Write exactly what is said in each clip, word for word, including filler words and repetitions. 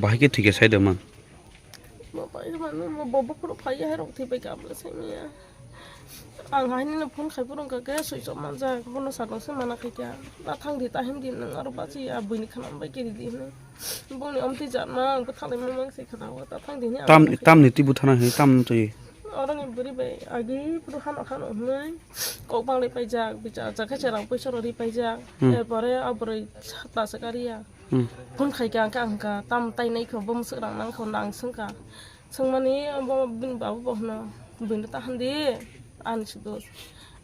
Bahai khe thwikhe sai da man. Bo pai mano, bo, bo, bokhorok phai ya, hai rok thwi pai ka, abo sai manya. Ang hai nini phone khai phuru wngkha khe, switch off manjak, bono sakno se mana khai kha. Ta thang di, ta him di, nwng aro basi ya, buini khana bai kiri di hinwi. Bongni omtwi jatma, ang bwtha lai mano mang se khana o, ta thang di hinwi ang Tam, bwtha tamni twi bwthana hinwi, tam twi. Oro ni bwrwi bai, agi phuru hano hano hinwi, kok bang lai paijak, bichar jak khe cherang puisa rw ri paijak. Hmm. Er pore o bwrwi sa-, ta se kari ya. Hmm. Phone khai kha, ang kha, ang kha, tam tai nai kho, bo mwswk rang nang kho, nang swng kha. Swngmani bo bini baba bo hwno, "Buino ta han di, ani se dos."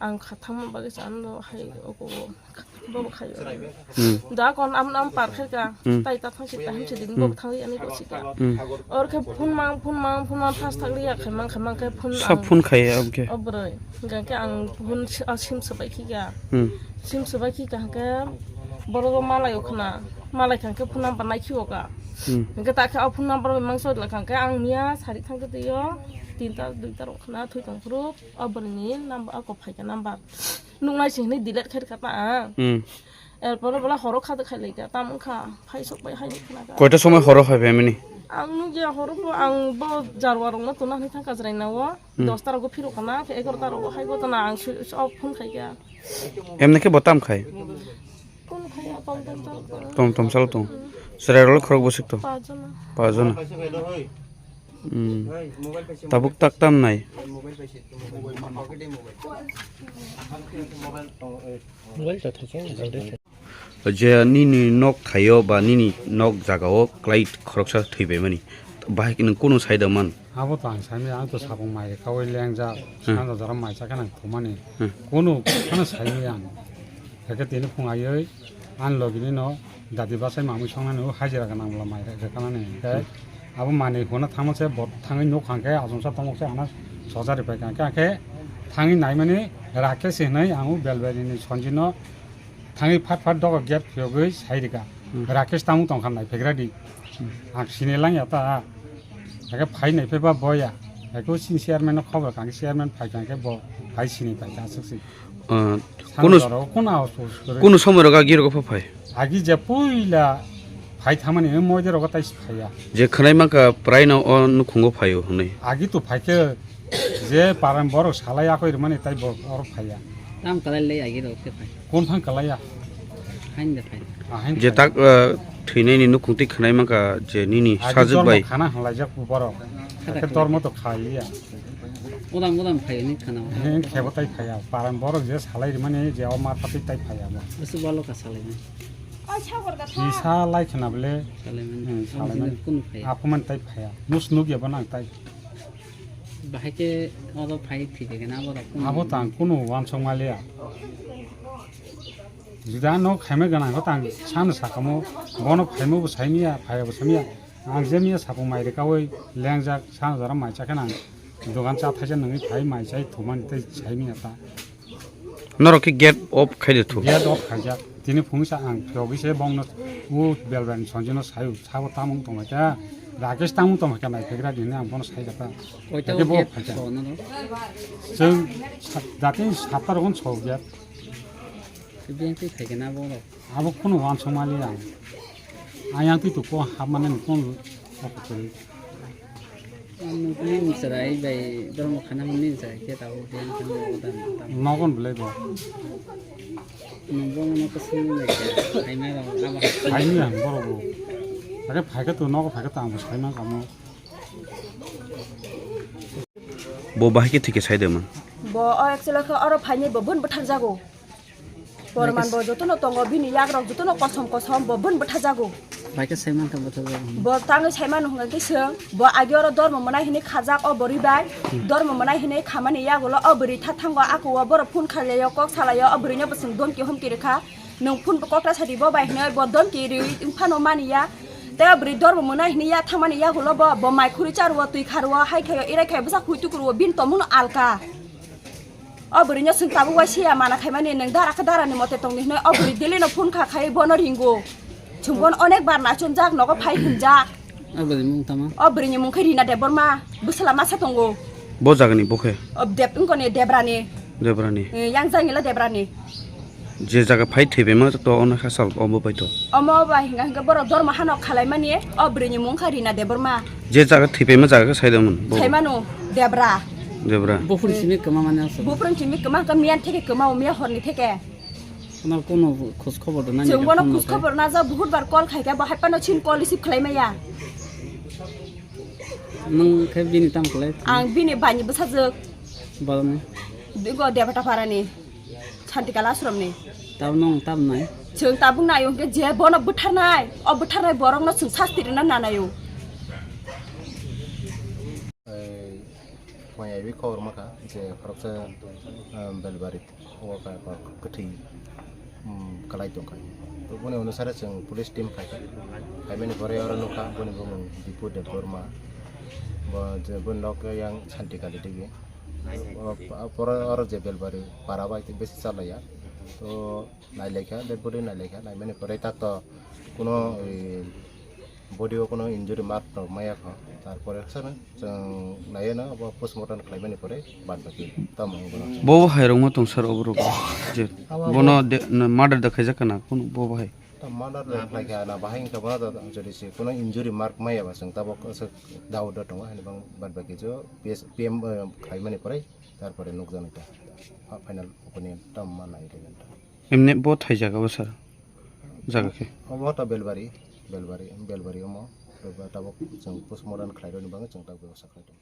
Ang kha thangma bagwi se ano hai ogo bo khai. Hmm. Da kon am, am par khai kha, Hmm. tai ta thang se, ta him se din bo Hmm. thang ani bo si kha. Hmm. Or khe phone mang, phone mang, phone mang, fast thang ya khai mang, khai mang khe phone Sa ang phone khai ya, okay. O bwrwi. Hingkha khe ang phone si-, ah, sim swbai khi kha. Hmm. Sim swbai khi kha hingkhe borok o malai o khna. Malai kha hingkhe phone number nai khi o kha. Hmm. Hingkhe ta khe o phone number bai mangso la kha hingkhe ang miya sari thang khe twi o tinta duita rok khna thwi tong phuru o bwrwi ni number o kok phai kha number. Nuk nai se hinwi delete khai kha ta ang. Hmm. Er pore bola horo kha de khai lai kha. Tam wng kha phai sok bai hai ni khna kha. Koita somoi horo phai phaimani? Ang nukya horo bo ang bo jarwa rok no tuna hinwi thang kha jwrai na o. Hmm. Dosta rogo phiro kana, khe egarota rogo hai gotana ang swi-, swi-, off phone khai kha. Emne khe bo tam khai? Phone khai ya, tom tom chalo tong. Tom tom chalo tong. Hmm. Chwrai rok khorok bwswk tong? Pajona. Pajona. Hmm. Tabuk tak tam nai? Mobile ta thai khe, Je nini nok thaio ba nini nok jagao klai khoroksa thwibaimani, bahai nwng kunu saida man? Abo to ang saimaya, ang to sabung mai kaui lengjak, Hmm. sanja jora mai chakhe nang thumani. Hmm. Kunu phano saimaya ang. Hake tini phung aioi, ang logini no dadi bachai mamui songnani o hajira gwnang bwla mai rwkhanani. Hingkhe Hmm. abo manwi huna thangma se bo thangwi nuk hangkhe achomsa tongmok se hana sojari pai kha. Hingkhe thangwi naimani Rakesh hinwi ang o Belbarini Sanjino Thangwi phat phat dogo gate phiyogwi sai rwkha. Hmm. Rakesh tamo tongkha nai phegra di. Hmm. Ang sini lang ya ta. Ake phai nai pheba boya. Eko sin chairman no khobor kang chairman phai kang ke bo phai sini phai ka aswk si. Ah, Sano kono, jora o kono aus aus kore. Kono somoi rogo agi rogo pha phai? Agi je puila phai thamani moi de rogo tai si phai ya. Je khwnai mangkha prai no o nukhungo phaio hwnwi. Agi to phai khe Je paran borok salai akoi rwmani tai bo oro phaiya. Tam kalai le agi rok khe phai. Kon phang kalaiya? Hain da phai. Ah, hain Je phai. tak, eh, thwinaini nukhung twi khwnai mankha je nini Agi sajwk dormo bai. Khana hwnlaijak borok. Khata Khe khwlai. Dormo to khaiya. Udam udam phai ni khana. He khebo tai phaiya. Paran borok je salai rwmani je o ma phatwi tai phaiya bo. Busu balo ka salai ni. Kisa lai khna bole. Salai mani. Hmm, Ang salai sini mani. Kun phai. Aku man tai phaiya. Nus nuk ya banang tai. Bahai khe oro phai thwi khe na borok. Abo tang kunu wansok maliya. Juda no khaima gana ko tang san sakamo bono khaima bo saimiya, phaiya bo saimiya. Ang je miya sapung mai rikawi lengjak san jara mai chakhe nang dogan cha thaisa nangwi phai mai chai thumani tei saimiya ta. Norok khe gate off khai de thu. Gate off khaijak. Tini phungsa ang phiyogwi se bongno u Belbrani Sanjino sayu, sabo tamung tongkha khe, Rakesh tamung tongkha khe naiphaikra dini ang bono saijak ta. Koita Ake bo gate phaikha. Sono no? Chwng sa-, jati sapta rogon so gate. Biyang twi phaikha na bono? Abo khunu wansuk mali ang. Ayang twi tu ko hapmani kon okotwi. Nini chwrai bai dormo khana nini chwrai khe tabuk biyang khana bo dan tam. Nogon belai bo. Nungbo no kasing nai khe. Aina rok abo. Aini ang borok bo. Ake phaikha tu nogo phaikha tu ang bo saimang kamo. Bo bahai khe thike sai de man. Bo o actually khe oro phainai bo bun bwthar jago. Porman bo jotono tongo, bini yagrok jotono kosom kosom, bo bun bwthajago. Bai khe sai mankha bwthajago. Bo tangwi sai mano hwnkha khe chwng, bo agi oro dormo mwnai hwnwi khajak o bwrwi bai. Hmm. Dormo mwnai hwnwi khamani yagulo o bwrwi tha thango, ako o borok phone khailai o, kok salai o, o bwrwino bo chwng domki homki rwkha. Nwng phone bo kokra sadi bo bai hwnwi bo domki rwi phano mani ya. Tei o bwrwi dormo mwnai hwnwi ya thangmani yagulo bo, bo mai khurwi cha rwo, twi kha rwo, hai khai o, irai khai o, bwsa khui tuku rwo, bini tongmungno alka. O bwrwino chwng tabuk uaisa ya mana khaimani, nwng dara khe darani mote tongdi hwnwi o bwrwi daily no phone kha khai bono ringo. Chwng bono onek bar naichomjak, nogo phai hwnjak. O bwrwini mung tama? O bwrwini mung khe Rina Debbarma, bwsala masa tongo. Bo jagani bo khe? O Deb-, wngkoni Debrani. Debrani. Eh, yang jangila Debrani. Je jaga phai thwibaima to ono kha sal omo bai to. Omo bai hwnka hwnkhe borok dormo hano khalaimani o bwrwini mung kha Rina Debbarma. Je jaga thwibaima jaga khe sai da mun bo. Sai mano Debra. Debra. Buphur simi kwma mani aswk. Buphur simi kwma hwnkhe miyan theke kwma o miya horni theke. Kono kono khoj khobor da nani Chwng bono phone khoj khobor na ja buhut bar call khai khe bo hai phano chin call receive khlai maya. Nwng khe bini tam khlai? Ang bini bani bwsajwk. Balani? Digo Debata Parani. Santikala Ashramni. Tabuk nwng tabuk nai? Chwng tabuk naio hwnkhe je bono bwtharnai, o bwtharnai borokno chwng sasti rwna nanaio. Ei, phai aiwi khobor mankha je khoroksa, um, Belbari o ka-, ka-, kwthwi, um, kwlai tongkha. To boni onusare chwng police team phaikha. Phaimani pore oro nukha boni bumung Bipu Debbarma. Bo je boni nok yang Santikali digi. O, poro oro je Belbari para bai besi chalaiya. To nailaikha, dead body nailaikha, naimani pore tak to kuno, e, body o kuno injury mark rok maya kho. Tarpore sana chwng naiya na abo postmortem khlaimani pore bad baki tamo wngkha. Bo bo hai rok ma tong sir obo rok je Abo bono de-, na murder da khaijak kana kun bo bo hai. Ta murder da khlaikha na bahai wngkha bono da jodi se kuno injury mark maya ba chwng tabok aswk doubt da tongo hani bang bad baki jo P S, P M, eh, khlaimani pore tarpore nukjani ta. Ha, final opinion tam ma nai de ta. Emne bo thai jaga bo sir. Jaga khe. Omo ta Belbari, Belbari, Belbari omo. Tabok chwng postmortem khlai rwni bagwi chwng ta bebostha khlai tong.